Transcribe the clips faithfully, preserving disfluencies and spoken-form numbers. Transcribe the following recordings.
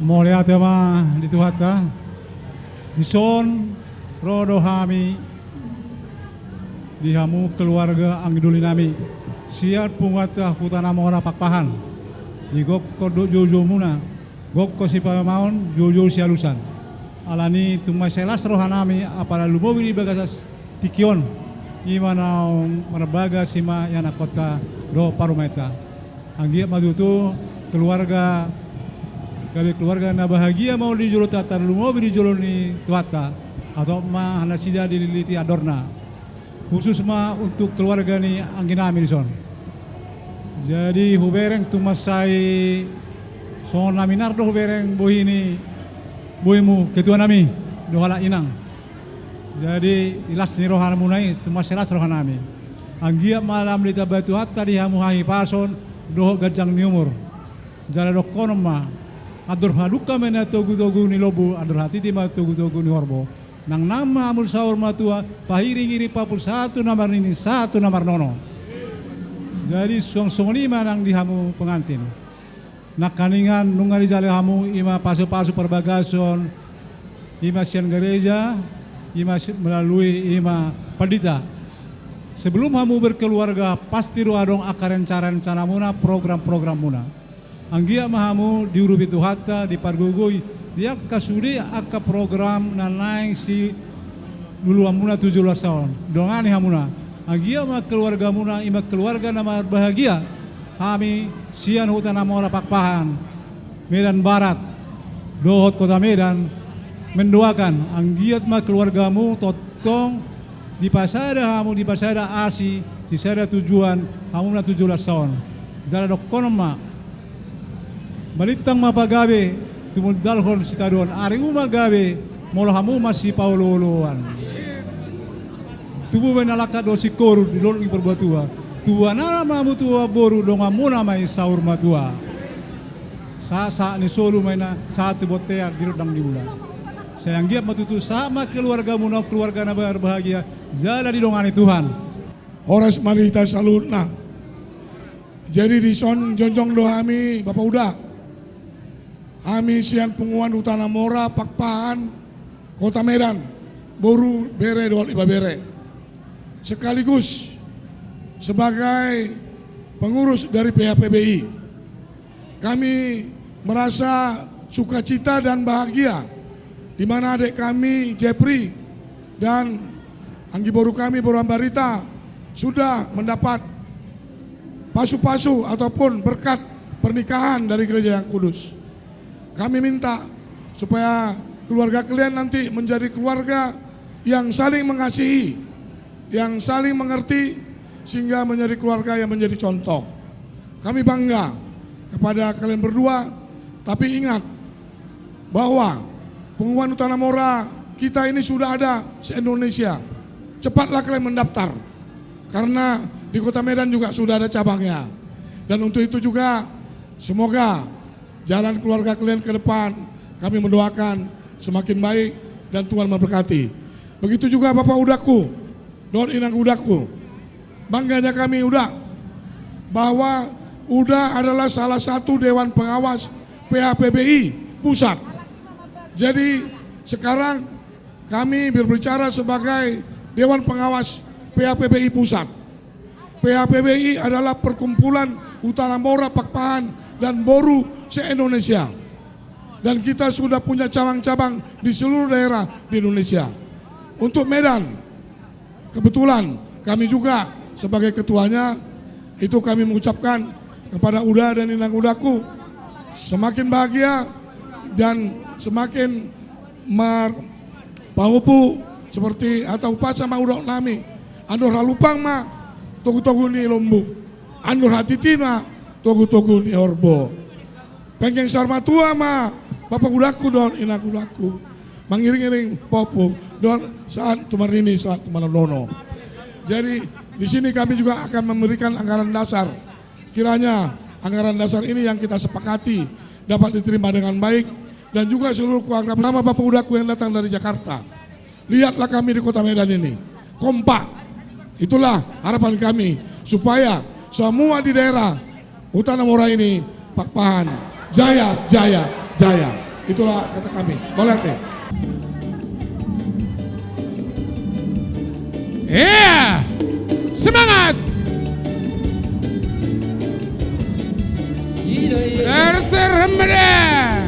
Mauliate ma di Tuhanta. Dison ro do hami di hamu keluarga anggi doli nami sian punguanta Huta Namora Pakpahan, di gokhon dohot joujoumuna, gokhon sipaimaon, joujou sialusan. Alani tung mansai las roha nami apala lumobi di bagasan tingki on, i ma naung marbagas i ma ianakhonta dohot parumaenta. Anggiat ma tutu keluarga, gabe keluarga na bahagia ma on di jolonta, tarlumobi di jolo ni Tuhanta, hatop ma nasida dililiti andorna. Khusus ma untuk keluarga ni anggi nami dison. Jadi hubereng tung mansai songon na minar do hubereng bohi ni bohimu ketua nami dohot halak inang. Jadi las ni rohamuna i tung mansai las roha nami. Anggiat ma lam ditamba Tuhanta di hamu hahipason dohot ganjang ni umur. Jala dohonon ma, andor hadungka ma na togutogu ni lombu, andor hatiti ma togutogu ni horbo. Nangnang ma hamu saur matua, pahiringhiri, pampulsa tu na marnini, sahat tu na marnono. Jadi suang songon i ma nang di hamu pengantin. Nangkiningan nunga dijalo hamu i ma pasupasu parbagason, i ma sian gareja, i ma si-, melalui i ma pandita. Sebelum hamu berkeluarga, pasti do adong angka rencana-rencanamuna, program-programmuna. Anggiat ma hamu diurupi Tuhanta, dipargogoi di angka sude angka program na naeng siluluanmuna tu joloan on. Dongani hamuna. Anggiat ma keluargamuna i ma keluarga na marbahagia. Hami sian Huta Namora Pakpahan, Medan Barat, dohot Kota Medan, mendoakan anggiat ma keluargamu tongtong dipasada hamu, dipasada asi, sisada tujuan hamuna tu joloan on. Jala dohonon ma, balintang ma pagabe, tumundalhon sitadoan, arimu ma gabe, molo hamu masipaolooloan. Tubu ma na langkat dohot singkoru di dolok ni Purbatua. Tubuan anak ma hamu, tubuan boru, donganmuna ma i saur matua. Sahat, sahat ni solu ma i na sahat tu bontean di rondang ni bulan. Sai anggiat ma tutu sahat ma keluargamuna on keluarga na berbahagia, jala didongani Tuhan. Horas ma di hita saluhutna. Jadi dison jongjong do hami, Bapak Uda. Hami sian punguan Huta Namora Pakpahan, Kota Medan, boru, bere dohot ibebere. Sekaligus sebagai pengurus dari P H P B I. Kami merasa sukacita dan bahagia di mana adik kami Jepri dan anggi boru kami, Boru Ambarita, sudah mendapat pasu-pasu ataupun berkat pernikahan dari gereja yang kudus. Kami minta supaya keluarga kalian nanti menjadi keluarga yang saling mengasihi, yang saling mengerti, sehingga menjadi keluarga yang menjadi contoh. Kami bangga kepada kalian berdua, tapi ingat bahwa punguan Huta Namora kita ini sudah ada se-Indonesia. Cepatlah kalian mendaftar, karena di Kota Medan juga sudah ada cabangnya. Dan untuk itu juga, semoga jalan keluarga kalian ke depan, kami mendoakan semakin baik dan Tuhan memberkati. Begitu juga Bapak Udaku, dohot Inang Udaku. Bangganya kami, Uda, bahwa Uda adalah salah satu Dewan Pengawas P H P B I Pusat. Jadi, sekarang kami berbicara sebagai Dewan Pengawas P H P B I Pusat. P H P B I adalah perkumpulan Huta Namora, Pakpahan, dan Boru se-Indonesia. Dan kita sudah punya cabang-cabang di seluruh daerah di Indonesia. Untuk Medan, kebetulan kami juga sebagai ketuanya, itu kami mengucapkan kepada Uda dan Inang Udaku, semakin bahagia dan semakin mar-, pahopu seperti hata umpasa ma hudok nami, andor halupang ma togu-togu ni lombu, andor hatiti ma togu-togu ni horbo. Penggeng saur matua ma Bapak Udaku dohot Inang Udaku, mangiring-iring pahopu dohot sahat tu marnini, sahat tu marnono. Jadi, di sini kami juga akan memberikan anggaran dasar. Kiranya anggaran dasar ini yang kita sepakati dapat diterima dengan baik, dan juga seluruh keluarga bersama Bapak Udaku yang datang dari Jakarta. Lihatlah kami di Kota Medan ini kompak. Itulah harapan kami, supaya semua di daerah Huta Namora ini, Pakpahan, jaya, jaya, jaya. Itulah kata kami. Mauliate. Iya, semangat. Terserah.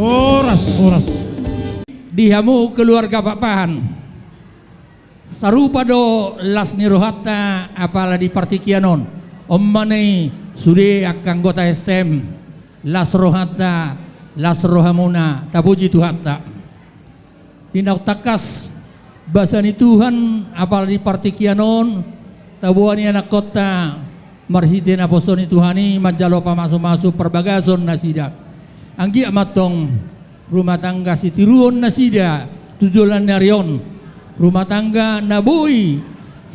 Horas, horas. Di hamu keluarga Pakpahan. Sarupa do las ni rohanta apala di partingkian on. On ma na i sude angka anggota S T M, las rohanta, las rohamuna, tapuji Tuhanta. Di naung tangkas basa ni Tuhan apala di partingkian on, taboan i anakkonta marhite naposo ni Tuhan i manjalo pamasumasu parbagason nasida. Anggiat ma antong rumah tangga sitiruon nasida, tu joloan ni ari on, rumah tangga na boi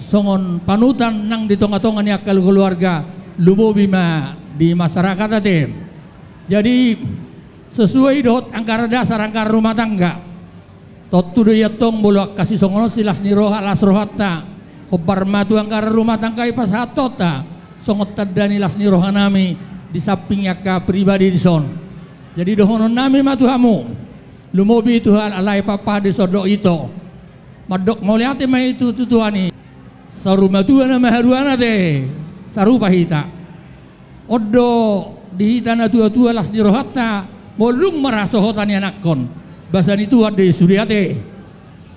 songon panutan nang di tonga-tonga ni angka keluarga, lumobi ma di masyarakat ate. Jadi, sesuai dohot anggaran dasar anggaran rumah tangga. Tontu do i antong molo angka sisongon on si las ni roha, las rohanta. Hombar ma tu anggaran rumah tangga i pasahathonta songon tanda ni las ni rohanami di samping angka pribadi dison. Jadi dohononnami ma tu hamu, lumobi tu halak lae papa di sondok ito. Mandok mauliate ma i tu, tu Tuhan i. Saur matua nama haduan ate, sarupa hita. On do di hita na tua-tua las ni rohanta, molo dung marhasohotan ianakhon. Basa ni Tuhan do i sude ate.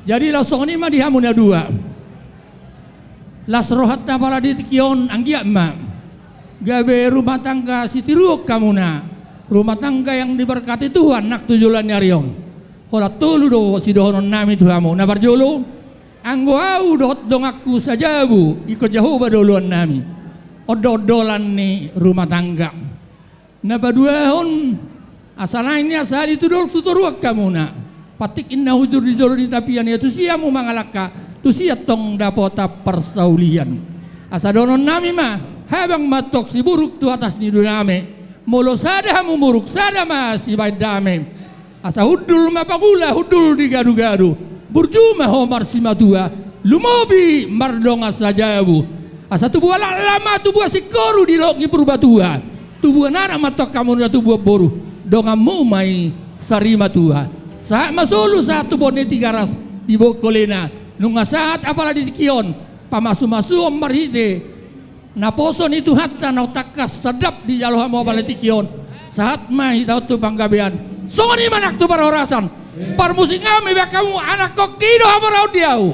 Jadi laos songon i ma di hamu na dua. Las rohanta apala di tingki on anggiat ma gabe rumah tangga sitiruon hamuna. Rumah tangga yang diberkati Tuhan nang tu joloan ni ari on. Holan tolu do sidohononnami tu hamu. Na parjolo, anggo ahu dohot donganku sajabu, ingkon Jahowa do oloannami. On do ondolan ni rumah tangga. Na paduahon, asa lain ia sahali tu dolok tu toruan hamuna. Patik inna hujur di jolo ni tapian ia tusi hamu mangalangka, tusi antong dapotan parsaulian. Asa dohononnami ma, habang ma antong siburuk tu atas ni dudame. Molo sada hamu muruk, sada ma sibaen dame. Asa hundul ma pangula, hundul di gadu-gadu. Burju ma ho marsimatua, lumobi mardongan sajabu. Asa tubuan laklak ma tubuan singkoru di Loki Purbatua. Tubuan anak ma antong hamu na tubuan boru, donganmu ma i sarimatua. Sahat ma solu, sahat tu Boan ni Tigaras di Bongkolena. Nunga sahat apala di tingki on, pamasu-masuon marhite naposo ni Tuhanta na tangkas sandap dijalo hamu apala di tingki on. Sahat ma hita on tu panggabean. Songon i ma nang tu parhorasan. Parmusiknami, bahen hamu, anakhonki do hamoraon di ahu.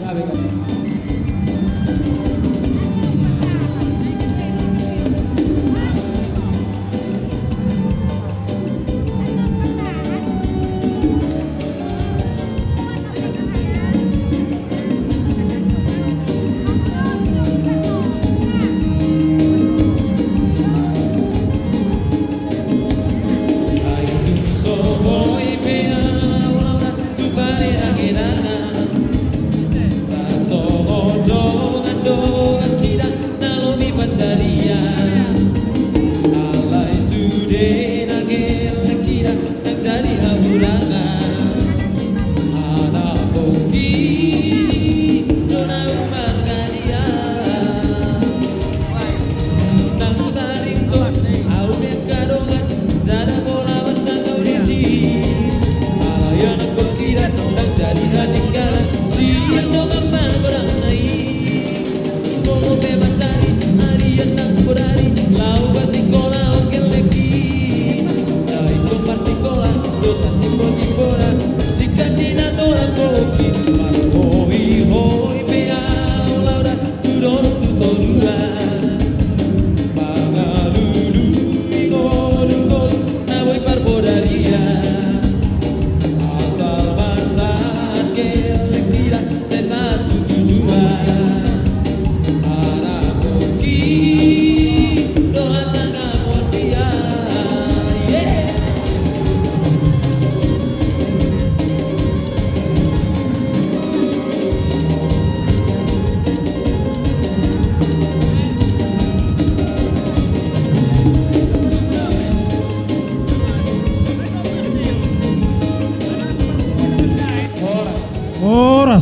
Horas.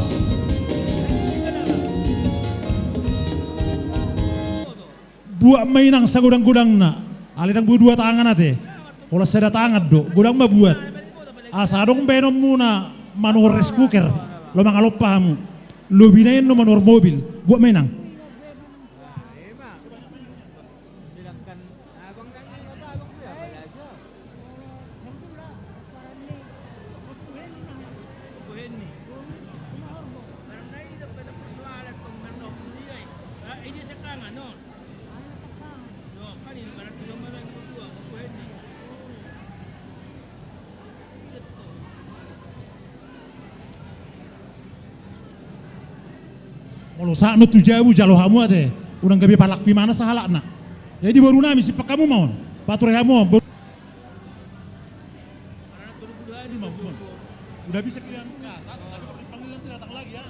Buat ma inang sagodang-godangna. Alai ndang boi dua tangan ate. Holan sada tangan do. Godang ma buat. Asa adong baenonmuna manuhor rice cooker. Lo mangalompa hamu. Lobi na i annon manuhor mobil. Buat ma inang. Molo sahat ma tu jabu jalo hamu ate. Unang gabe palangku imana sahalakna. Jadi boru nami, simpan hamu ma on. Pature hamu on. Udah bisa pilihan ke atas, tapi Nanti datang lagi ya.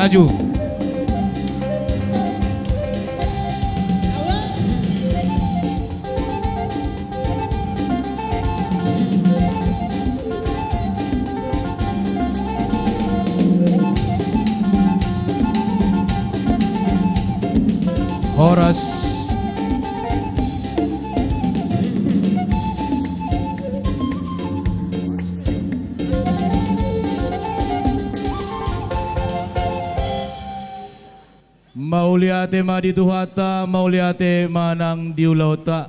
Maju. Horas. Mauliate ma di Tuhanta, mauliate ma nang di ulaonta.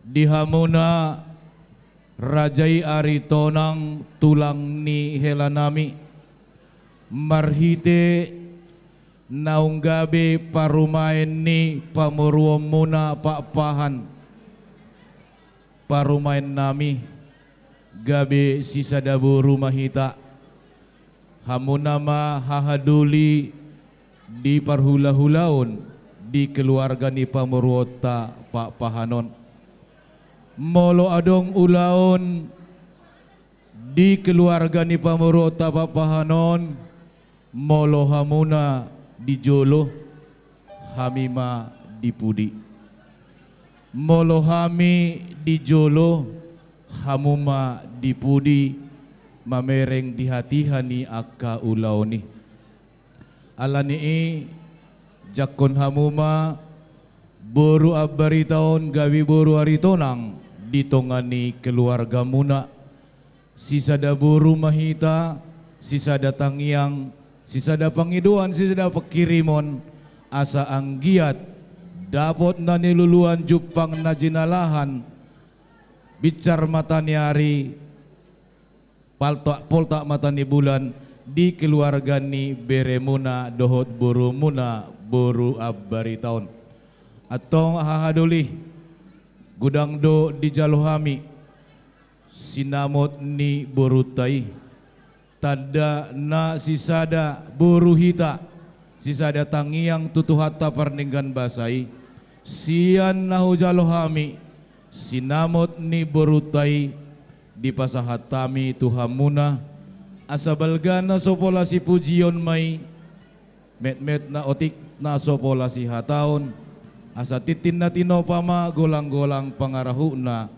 Di hamuna raja i Aritonang, tulang ni helanami, marhite naung gabe parumaen ni pamoruonmuna Pakpahan, parumaennami, gabe sisada boru ma hita. Hamuna ma hahadoli di parhulahulaon di keluarga ni pamoruonta Pakpahan on. Molo adong ulaon di keluarga ni pamoruonta Pakpahan on, molo hamuna di jolo, hami ma di pudi. Molo hami di jolo, hamu ma di pudi, mamereng di hatiha ni angka ulaon i. Ala ni i, jangkon hamu ma boru Ambarita on gabe boru Aritonang di tonga ni keluargamuna. Sisada boru ma hita, sisada tangiang, sisada pangidoan, sisada pangkirimon, asa anggiat dapot na niluluan, jumpang na jinalahan, binsar mata ni ari, paltak, poltak mata ni bulan di keluarga ni beremuna dohot borumuna boru Ambarita on. Antong hahadoli, godang do dijalo hami sinamot ni borunta i, tanda na sisada boru hita, sisada tangiang tu Tuhanta pardenggan basa i, sian na hujalo hami sinamot ni borunta i, dipasahat hami tu hamuna, asa balga na so pola sipujion ma i, metmet na otik na so pola sihataon, asa tintin na tinopa ma golanggolang pangarahutna.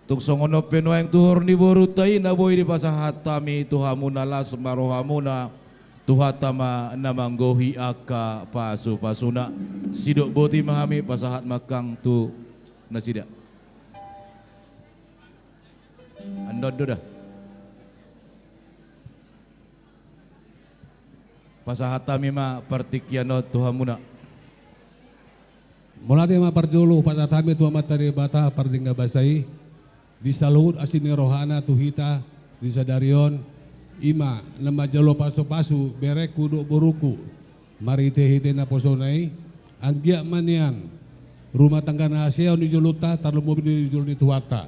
Tung songon on pe nuaeng tuhor ni borunta i na boi dipasahat hami tu hamuna, las ma rohamuna, Tuhanta ma na manggohi angka pasupasuna. Sidok boti ma hami, pasahat ma angkang tu nasida. Andon do da. Pasahat hami ma partingkian on tu hamuna. Mauliate ma parjolo pasahat hami tu Amanta Debata pardenggan basa i, di saluhut asi ni rohana tu hita di sadari on, i ma na manjalo pasupasu berengku dohot borungku, marhitehite naposona i, anggiat ma nian rumah tangga na hasea on di jolonta, tarlumobi di jolo ni Tuhanta.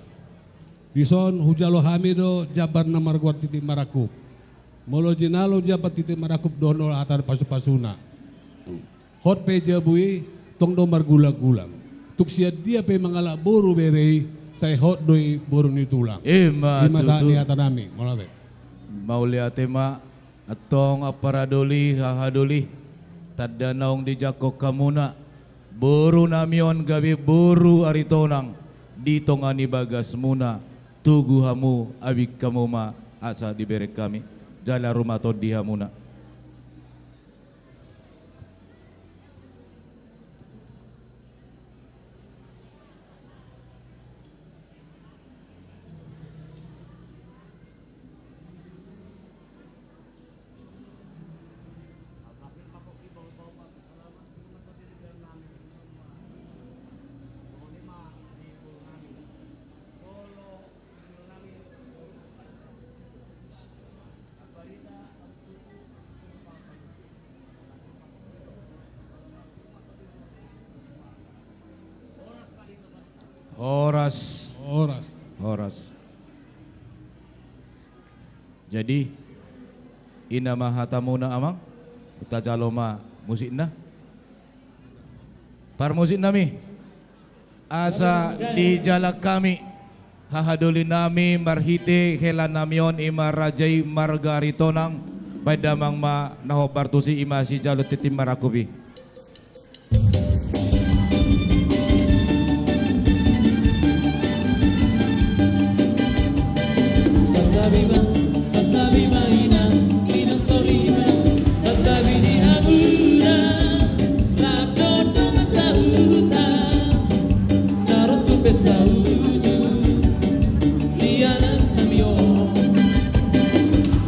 Dison hujalo hami do jambar na margoar tintin marangkup. Molo jinalo jambar tintin marangkup dohot na hata pasupasuna, hot pe jabu i, tong do margulanggulang. Tung sian dia pe mangalap boru bere i, sai hot do i boru ni tulang. I ma tutu. Sahat ni hatanami. Mauliate. Mauliate ma. Antong amparhadoli, hahadoli, tanda naung dijangkon hamuna, borunami on gabe boru Aritonang di tonga ni bagasmuna. Togu hamu, abing hamu ma asa dibereng hami. Jala rumah tondi hamuna. Horas. Horas. Horas. Jadi, i ma hatamuna, Amang. Tajalo ma musikna. Parmusiknami. Asa dijalang hami hahadolinami marhite helanami on, i ma raja i marga Aritonang, Baen damang ma na hombar tusi, i ma sijalo tintin marangkup i. Santabi ma, santabi ma inang, inang soriba, santabi di hamuna, rap dohot dongan sahuta, na ro tu pesta uju, di anak nami on.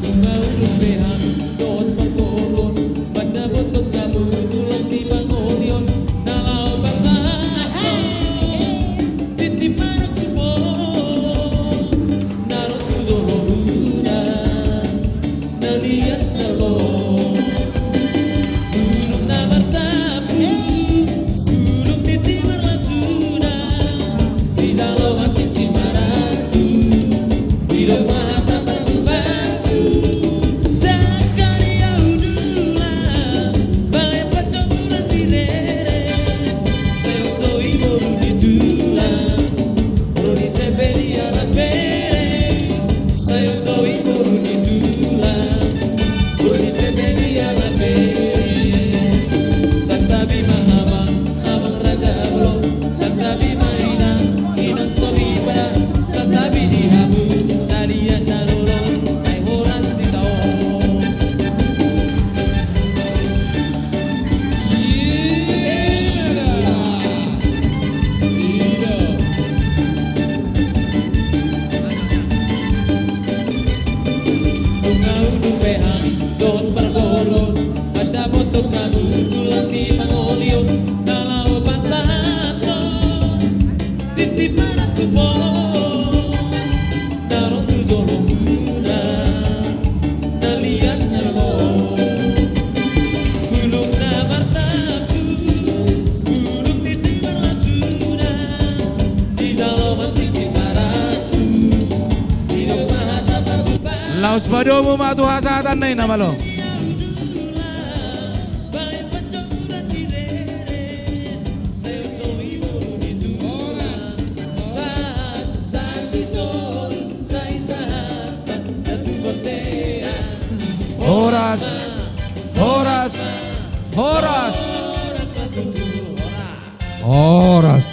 Nunga unduk be hami dohot parboruon, mandapothon hamu tulang di pangolion, na laho pasahathon tintin marangkup on, na ro tu jolo muna, na liat na lolo. Bulung na martapu, bulung ni simarlasuna, dijalo ma tintin marangkup, didok ma hata pasupasu. Sangkali ahu dulang, baen pancomuran di rere, sai ongkop i boru ni tulang, ro di Sebelia na bere, sai ongkop i boru ni tulang, boru ni Sebelia na bere. Santabi ma amang, amang raja bolon, santabi ma inang, inang soripada, santabi di hamu na liat na lolo, sai horas hita on. Nunga unduk be hami dohot parboruon, mandapothon hamu tulang di pangolion, na laho pasahathon tintin marangkup on, na ro tu jolo muna, na liat na lolo. Bulung na martapu, bulung ni simarlasuna, dijalo ma tintin marangkup, didok ma hata pasupasu. Laos padomu ma tu hasahatan na i na malo. Horas, horas, horas. Horas.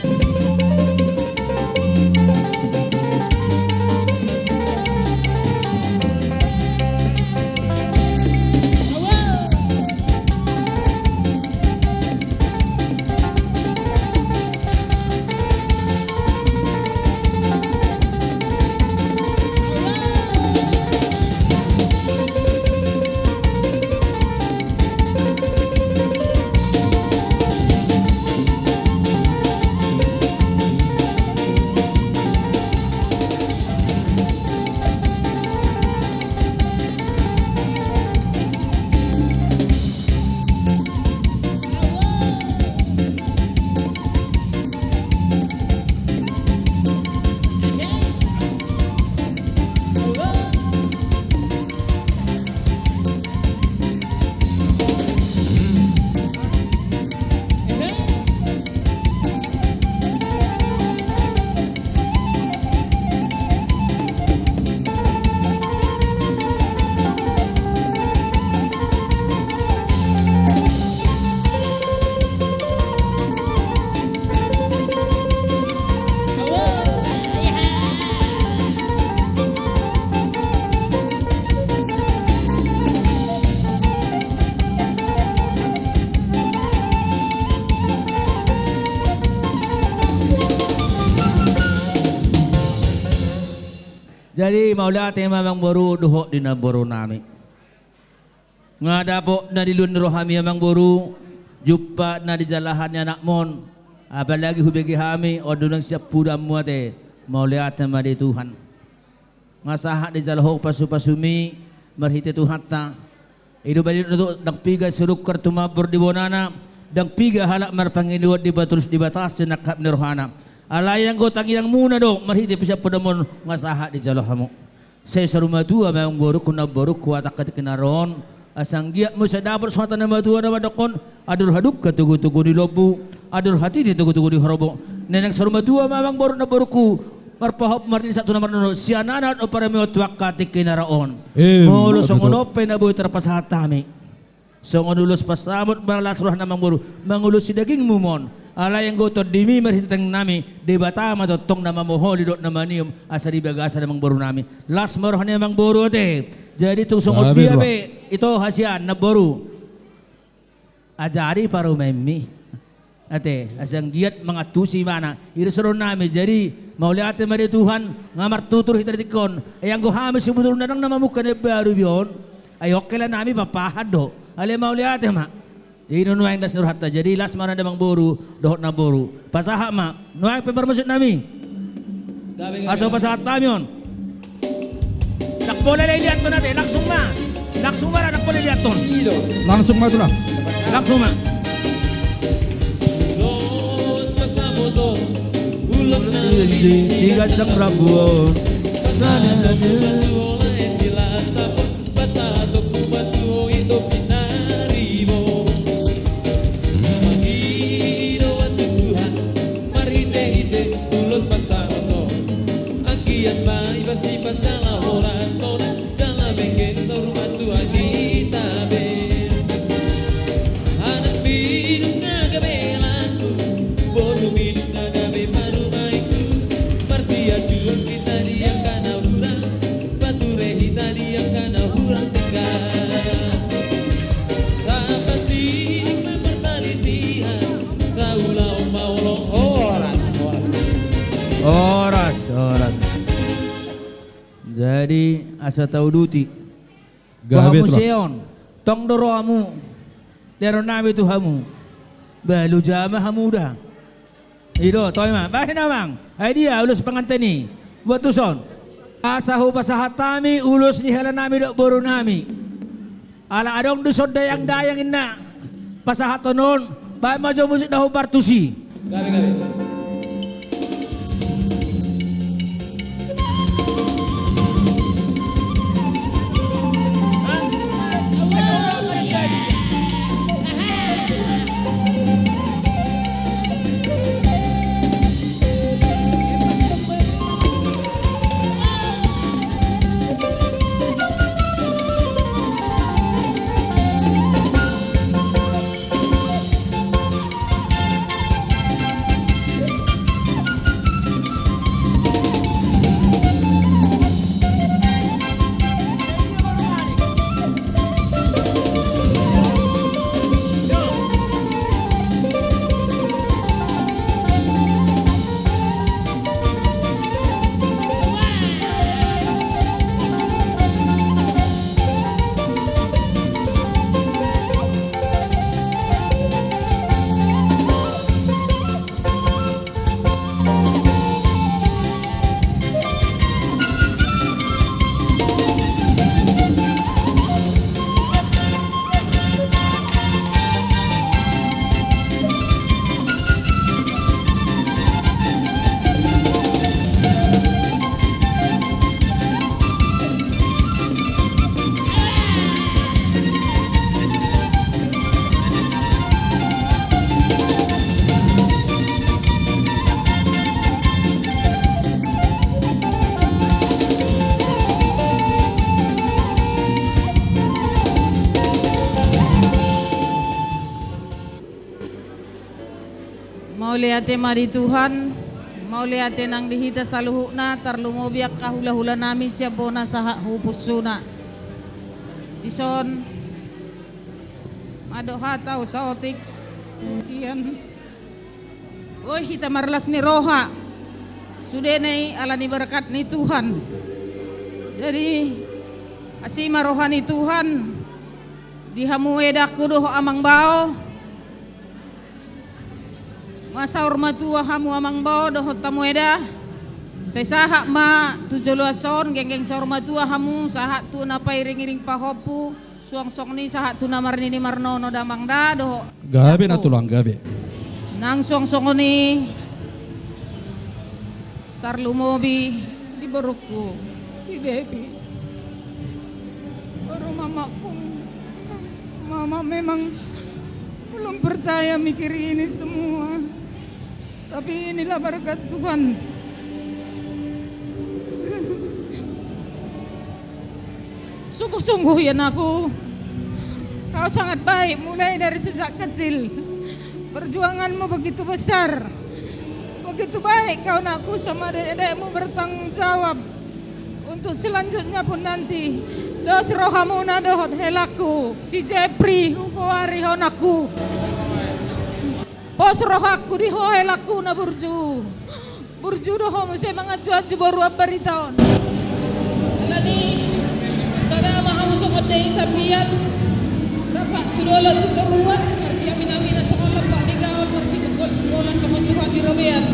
Jadi mauliate ma amangboru dohot di namboru nami. Nga dapot na diluluan ni rohami amangboru, jumpa na dijalahan ni anakmon, apalagi hubege hami on do nang siampudanmu ate, mauliate ma di Tuhan. Nga sahat dijalo ho pasupasumi marhite Tuhanta. I do bali do ndang piga sinukkar tumambor di bonana, ndang piga halak marpangidoan dipatulus Debata sinangkap ni rohana. Alai anggo tangiangmuna do marhite siampudanmon nga sahat dijalo hamu. Sai saur matua ma amangborungku namborungku, hatangku tingki na ro on, asa anggiat muse dapot songon hata ni natuatua na mandokkon: Andor hadungka togutogu ni lombu, andor hatiti togutogu ni horbo. Naeng saur matua ma amangboru namborungku, Marpahompu marnini sahat tu na marnono, sian anak dohot parumaen tu angka tingki na ro on. Molo songon on pe na boi tarpasahat hami. Songon ulos pansamot ma las rohana amangboru, mangulosi dagingmu ma on. Alai anggo tondimi marhite tangiangnami, Debata ma tongtong na mamoholi dohot na mangido asa di bagasan amangboru nami. Las ma roha ni amangboru ate. Jadi tung songon dia pe ito hasian namboru. Ajari parumaenmi. Ate, asa anggiat mangantusi ibana. I do songon nami, jadi mauliate ma di Tuhan, nga martutur hita di tingki on. Ai anggo hami sebetulna ndang na mamungka na baru be on. Ai oke lah nami papahan do. Alai mauliate ma. Jadi nuaeng las ni rohanta, jadi las ma roha ni amangboru dohot namboru. Pasahat ma. Nuaeng pe parmusik nami. Asa pasahat hami on. Ndang pola dilean ate, langsung ma. Langsung ma, ndang pola dilean. Langsung ma tulang. Langsung ma. Ulos pansamot on, ulos na di si ganjang rambu on. Pasahat tu Tuhan, tu ola esi las sapon. Pasahat tu Tuhan, tu ho ito pinaribot. Mangido tu Tuhan marhitehite ulos pansamot on. Anggiat ma iba sipasala horas ona, jala mengke saur matua hita be. Anakmi nunga gabe lelangku, borumu nunga gabe parumaenku. Marsiaduon hita di angka na hurang, pature hita di angka na hurang tinggal. Tapasiling ma parsalisihan, taulahon ma holong. Horas, horas. Horas, horas. Jadi asa tauduti. Gabe, Tulang. Muse on, tong do rohamu. Lehonon nami tu hamu. Balu jama hamu da. I do, toe ma. Bahen amang. Ai dia ulos panganten i. Buat tuson. Asa hupasahat hami ulos ni hela nami dohot boru nami. Ala adong do dison dayang-dayang inna pasahaton on. Bahen ma jo musik na hombar tusi. Gabe, gabe. Mauliate ma di Tuhan, mauliate nang di hita saluhutna, tarlumobi angka hulahula nami sian bona sahat hu pusuna. Dison, mandok hata au saotik. Ian. Oi, hita marlas ni roha. Sudena i ala ni berkat ni Tuhan. Jadi, asi ma roha ni Tuhan di hamu edangku dohot amang bao. Nga saur matua hamu amang bao dohot hamu eda. Sai sahat ma tu joloan on, genggeng saur matua hamu, sahat tu na pairing-iring pahompu, suang songon i sahat tu na marnini marnono damang da dohot. Gabe na tulang, gabe. Nang suang songon i. Tarlumobi di borungku si Devi. Baru mamaku, mama memang belum percaya mikir ini semua. Tapi inilah berkat Tuhan. Sungguh-sungguh ya anakku, kau sangat baik mulai dari sejak kecil. Perjuanganmu begitu besar, begitu baik kau anakku, sama dedekmu bertanggung jawab untuk selanjutnya pun nanti. Dos rohamuna dohot helangku, si Jepri hugoari ho anakku. Pos rohangku di ho helangku na burju. Burju do ho muse manganju-anju boru Ambarita on. Alani sada ma hamu songon dei tapian, rap tu dolok tu toruan, marsiamin-aminan songon lampak ni gaol, marsitungkol-tungkolan songon suhat ni robean.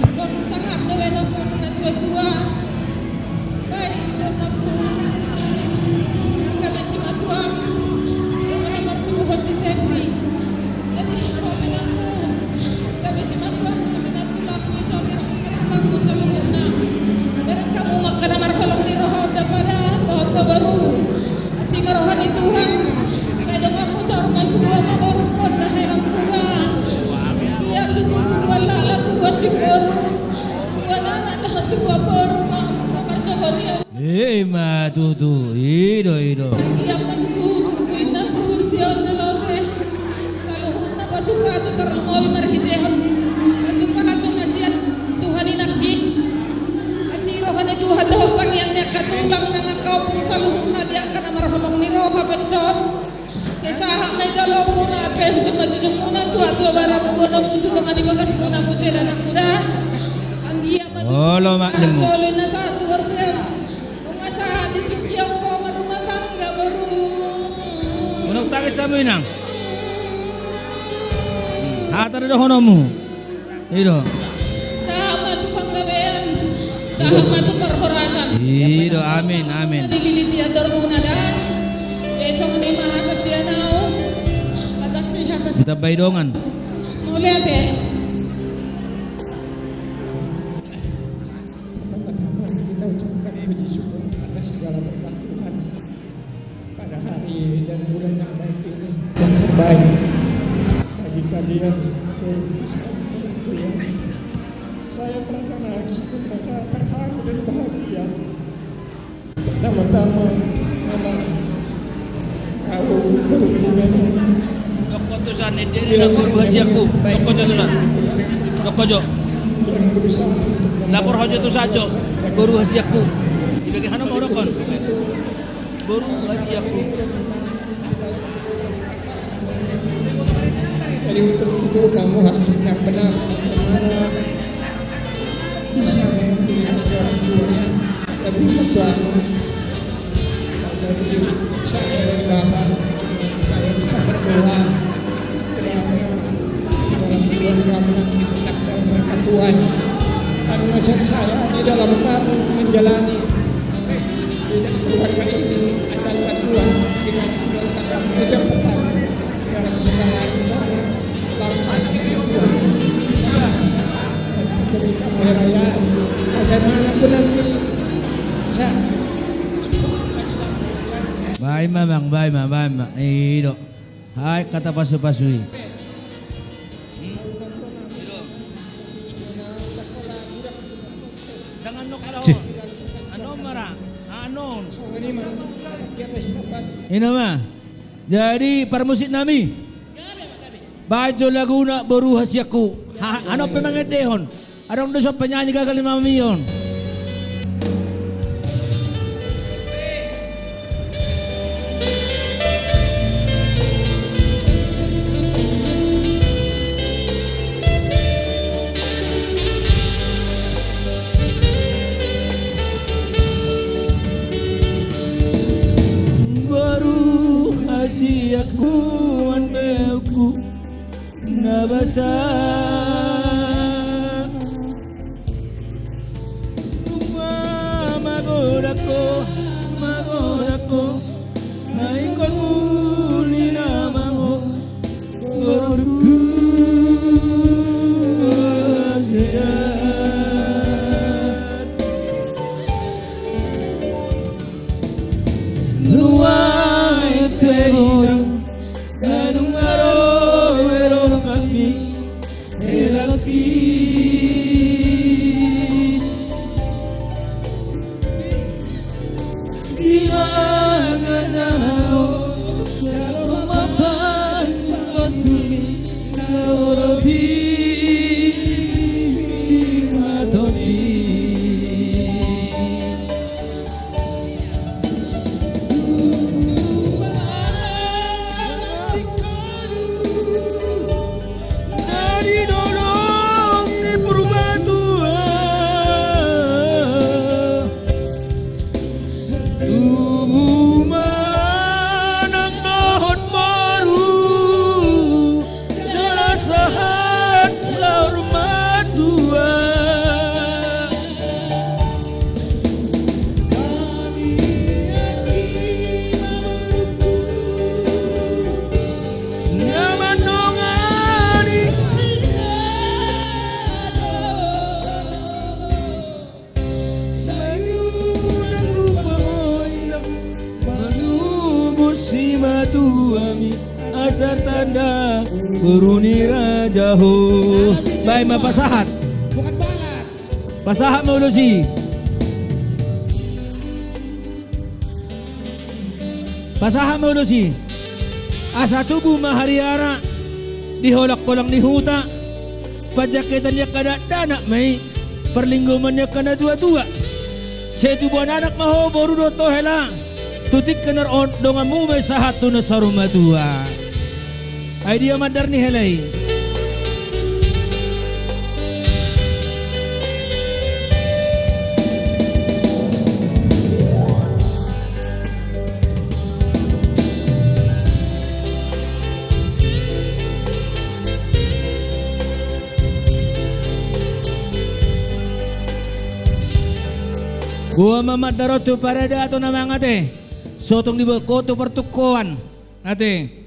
Ingkon sangap do baenonmu na tua-tua. Baik, songon nangku. Gabe simatua. Songon na martubu ho si Jepri. Jadi ho inangku, gabe simatua, minat tulangku, ison, minat tulangku saluhutna. Bereng hamu ma angka na marholong ni roha, Onda Pada dohot ho boru. Asi ma roha ni Tuhan. Sai donganmu saur matua ma borungkon, da helangku da. Ia tutu tubuan laklak, tubuan simboru, tubuan anak dohot tubuan boru ma, na marsogot i. Ima tutu, i do, i do. Sai anggiat ma tutu turpuk inna, luhut piaon na lote. Saluhutna pasu-pasu, tarlumobi marhitehon pasu-pasu na sian Tuhan i nangkin. Asi roha ni Tuhan dohot tangiang ni angka tulang nang angka ompung saluhutna di angka na marholong ni roha pe tong. Sai sahat ma i jaloonmuna, pehusip ma jujungmuna, tua-tua baranmu, boanonmu tu tonga ni bagasmuna muse da anakku da. Anggiat ma tutu. Olo, Mak, sahat nemu. Solu inna sahat tu bortean. Nunga sahat di tingki on ho marrumah tangga boru. Unang tangis hamu inang. Hata do dohononmu. I do. Sahat ma tu panggabean, sahat ma tu parhorasan. I do, amin, amin. Dililiti andormuna da. Jadi songon i ma hata sian ahu. Hata, hata si- Ditambai dongan. Mauliate. Pertama-tama kita ucapkan puji syukur atas segala berkat Tuhan pada hari dan bulan yang baik ini, yang terbaik bagi kalian, boru Gus dan boru Tuya. Saya merasa, saya merasa terharu dan bahagia. Pertama-tama, memang kau berhubungan. Dok ho tusan, dia ni boru hasianku. Dok ho jo tusan. Dok ho jo. Lapor ho jo tusan jo. Boru hasianku. Dibagi hano mau dokon. Boru hasianku. Jadi untuk itu kamu harus benar-benar bisa mengakui orang tuanya lebih membangun. Jadi saya dan Bapak, saya bisa berdoa, kiranya orang tua kamu dapat berkat Tuhan. Dan maksud saya, di dalam kamu menjalani hidup keluarga ini, andalkan Tuhan, dengan andalkan kamu itu yang pertama. Dalam segala rencana, langkah hidup Tuhan. Berikan raya, bagaimana pun nanti bisa. Baen ma, Bang, baen ma, baen ma. I do. Hai, hata pasu-pasu i. Cih. Anu ma ra, anu. I ma. Jadi parmusik nami. Baen jo laguna boru hasianku. Ha, anu pe mangendehon. Adong do so penyanyi gagal ni mamion. Boru hasianku, amangku na basa. Nunga magodang ho, magodang ho, na ingkon uli nama ho, boru hasian. Nuaeng pe godang, na nunga ro be rohangki. Tertanda boru ni raja ho. Baen ma pasahat. Bukan balat. Pasahat ma ulos i. Pasahat ma ulos i. Asa tubu ma hariara di holangholang ni huta. Panjangketan ni angka dakdanak ma i. Parlinggoman ni angka natuatua. Sai tubuan anak ma ho boru dohot hela. Tu tingki na ro on donganmu ma i sahat tu na saur matua. Ai dia mandar ni hela i. Boha ma mandar on tu paradaton amang ate. Sotung diboan ho tu partungkoan ate.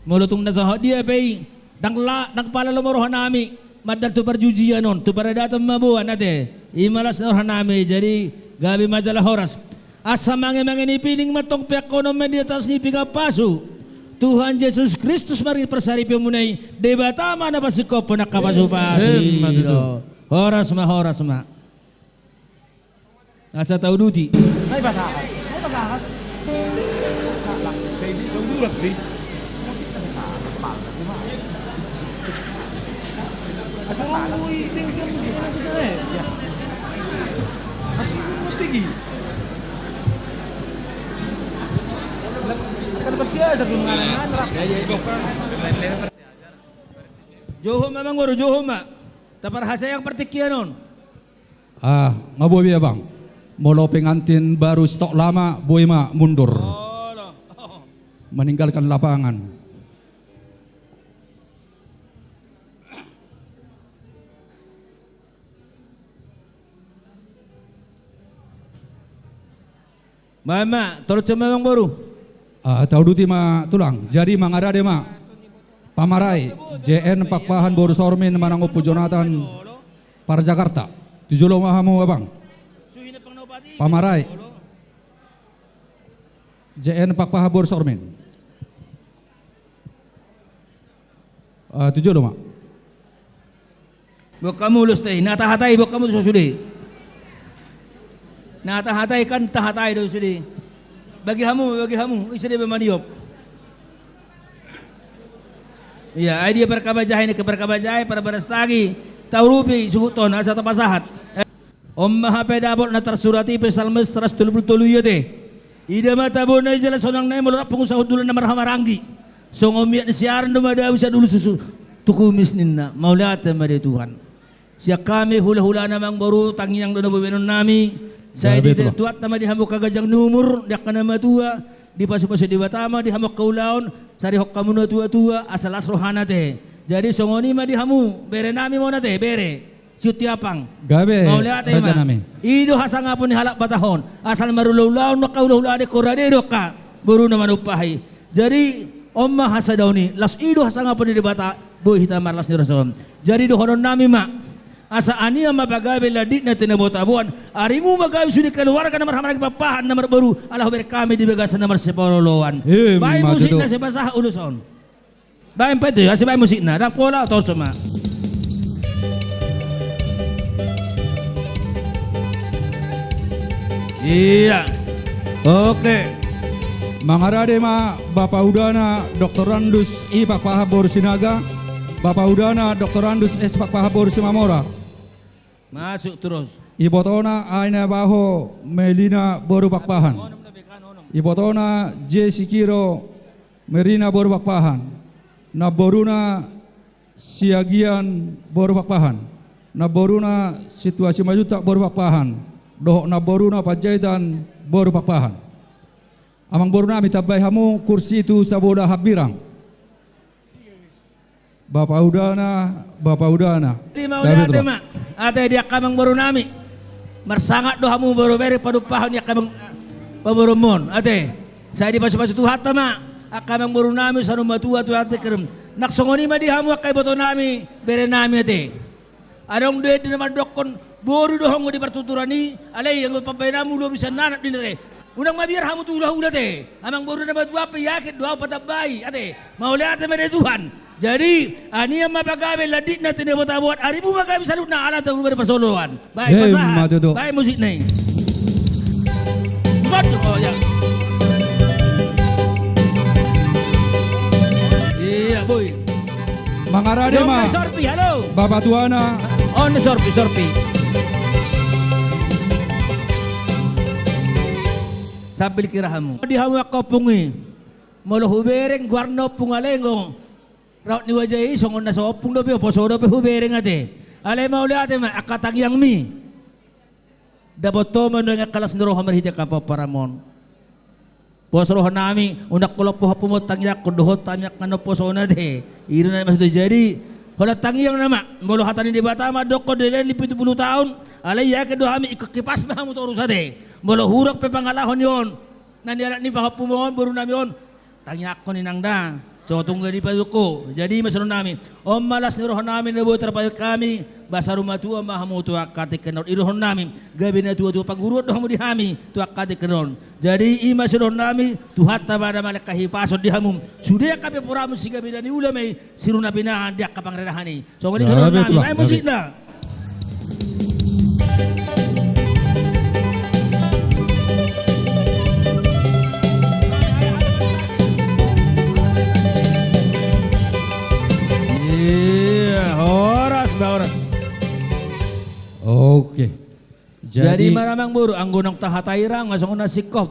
Molo tung na sahat dia pe i. Ndang la, ndang pala lomo rohanami mandar tu parjujian on, tu paradaton ma boan ate. I ma las ni rohanami, jadi gabe ma jala horas. Asa mangemange ni pining ma tong peakhonon ma di atas ni pinggan pasu. Tuhan Jesus Kristus margi parsaripeonmuna i, Debata ma na pasingkophon angka pasupasu. Emma tutu. Horas ma, horas ma. Asa tauduti. Nai pasahat. Nai pasahat. Nai pasahat. Nai pasahat. Jouhon ma amang boru, jouhon ma. Taparhaseang partingkian on. Ah, nga boi be abang. Molo pengantin baru stok lama, boi ma mundur. Meninggalkan lapangan. Baen ma, torus ma amang boru. Ah, tauduti ma tulang. Jadi mangarade ma. Pamarai, J N Pakpahan boru Sormin manang Ompu Jonatan par Jakarta. Tu jolo ma hamu abang. Pamarai. J N Pakpahan boru Sormin. Ah, tu jolo ma. Boan hamu ulos ate, na tahatai boan hamu tu so sude. Na tahatai kan tahatai do sude. Bagi hamu, bagi hamu, ise deba maniop. Ia, ai dia parkabajahe ni angka parkabajahe, parbaras tagi, taurupi, suhuthon, asa tapasahat. On ma hape dapot na tarsurat i Psalmen saratus tolu pulu tolu i ate. Ida ma tabona i jala sonang nai molo rap pungu sahundulan na marhahamaranggi. Songon miak ni siaran do madabu sian ulu susu tu kumis ninna. Mauliate ma di Tuhan. Sian hami hulahulana amang boru tangiang do na boi baenonnami. Sai di Tuhan ma di hamu angka ganjang ni umur di angka na matua. Dipasupasu Debata ma di hamu angka ulaon, sai dihot hamu natuatua, asa las rohana ate. Jadi songon i ma di hamu, berenami ma on ate, bere. Siuntiapang. Gabe. Mauliate ma. I do hasangapon ni halak Batak on. Asal marulaulaon do angka hulahula ate, rade do angka boruna manumpahi. Jadi on ma hasadaon i, laos i do hasangapon ni Debata, boi hita marlas ni roha on. Jadi dohononnami ma. Asa ania ma pagabe landit na tinabotaboan, arimu ma gabe sude keluarga na marhamaranggi Pakpahan na marboru, ala hubereng hami di bagasan na marsipaolooloan. Baen musikna, sai pasahat ulos on. Baen pe tu, asa baen musikna, ndang pola, torus ma. Ia. Oke. Mangarade ma Bapa Udana Doktorandus I Pakpahan boru Sinaga. Bapa Udana Doktorandus S Pakpahan boru Simamora. Masuk terus. Ibotona Aina Baho Melina boru Pakpahan. Ibotona J Sikiro Merina boru Pakpahan. Namboruna Siagian boru Pakpahan. Namboruna Situasi Majuntak boru Pakpahan. Dohot namboruna Panjaitan boru Pakpahan. Amang borunami, tambai hamu kursi tu sabola hambirang. Bapa Udana, Bapa Udana. Lima uli ate ma. Ate di angka amang borunami. Marsangap do hamu boru bere panumpahon di angka amang, pamoruonmon. Ate. Sai dipasupasu Tuhanta ma. Angka amang borunami saur matua tu ate kerem. Nang songon i ma di hamu angka ibotonami, berenami ate. Adong do ende na mandokkon boru do ho anggo di partuturan i, alai anggo pambahenanmu lobi sian anak do i ate. Unang mabiar hamu tu hulahula ate. Amangboru na matua pe yakin do ahu patambai ate. Mauliate ma di Tuhan. Jadi, anian ma pagabe landitna, tinebo taboan, arimu ma gabe saluhutna, ala tahu bade pasoloan. Baik, eh, pasahat. Baik, musikna i. Waduh, oh ya. Iya, boy. Mangarade ma. Sorpi, halo. Bapa tuana. On sorpi, sorpi. Sambil kira hamu. Di hamu angka ompung i. Molo hubereng goarna Ompung Alai, anggo raut ni wajah i songon na so ompung dope, poso dope hubereng ate. Alai mauliate ma angka tangiangmi. Dapot ho ma nuaeng angka las ni roha marhite angka pomparanmon. Pos rohanami, unang holan pahompu ma tangiangkon dohot hami angka na posona ate. I do na maksud i. Jadi, holan tangiang nama, molo hata ni Debata ma dohonon di lae ni pitu pulu taon, alai yakin do hami ingkon hipas ma hamu torus ate. Molo hurang pe pangalaho ni on, na nialap ni pahompumon, borunami on, tangiangkon inang da, so tung jadi paduko. Jadi i ma sidohononnami. On ma las ni rohanami na boi tarpaihut hami, ba saur matua ma hamu tu angka tingki na ro. I dohononnami, gabe na tuatua pangguruon do hamu di hami tu angka tingki na ro. Jadi i ma sidohononnami, Tuhanta ma na malehon hahipason di hamu. Sude angka pinomparamu sigabe na niula ma i, sirunapinahan di angka pangarerahan i. Songon i sidohononnami. Baik, musikna. Iya, horas, ba horas. Oke. Jadi, jadi ma amangboru, anggo naung tahatai ra, nga songon na singkop.